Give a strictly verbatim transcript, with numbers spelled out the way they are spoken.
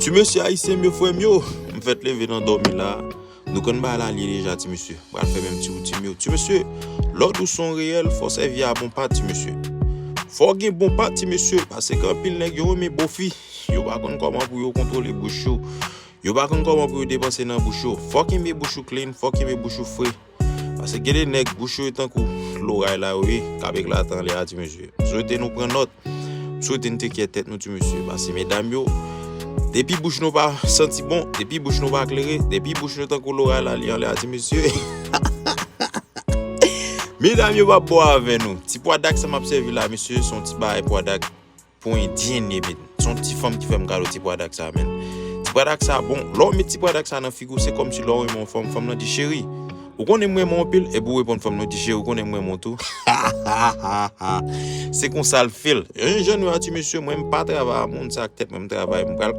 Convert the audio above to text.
Ti mesye ayisyen m yo, frè m yo, m fèk leve nan dòmi la. Nou konn bagay la li ye deja, ti mesye. M pral fè menm ti woutin m yo. Ti mesye, lè w di w se yon reyèl, fò w sèvi a bon pa, ti mesye. Fò w gen bon pa, ti mesye, paske anpil nèg yo renmen bofi. Yo pa konn kòman pou yo kontwole bouch yo. Yo pa konn kòman pou yo depanse nan bouch yo. Fò w kenbe bouch ou clean, fò w kenbe bouch ou fre. Paske gen de nèg bouch yo tankou loray la yo ye, k ap eklate anlè a, ti mesye. M swete nou pran nòt. M swete n tek kè tèt nou, ti mesye. Paske medam yo, depi bouch nou pa santi bon, depi bouch nou pa klere, depi bouch nou tankou loray la li anlè a, ti mesye. Medam yo p ap bon avè nou. Ti pwa dak sa m ap sèvi la, mesye, se yon ti bagay pwa dak pou endyen ye, men. Se yon ti fanm ki fè m kado ti pwa dak sa, men. Ti pwa dak sa bon. Lè w met ti pwa dak sa nan figi w, se kòmsi lè w renmen yon fanm, fanm nan di, cheri, ou konnen m renmen w anpil, epi w reponn fanm nan, di, cheri, ou konnen m renmen w tou. Se konsa l feel. Yon jèn a ti mesye, mwen m pa travay a moun, se ak tèt mwen m travay. M pral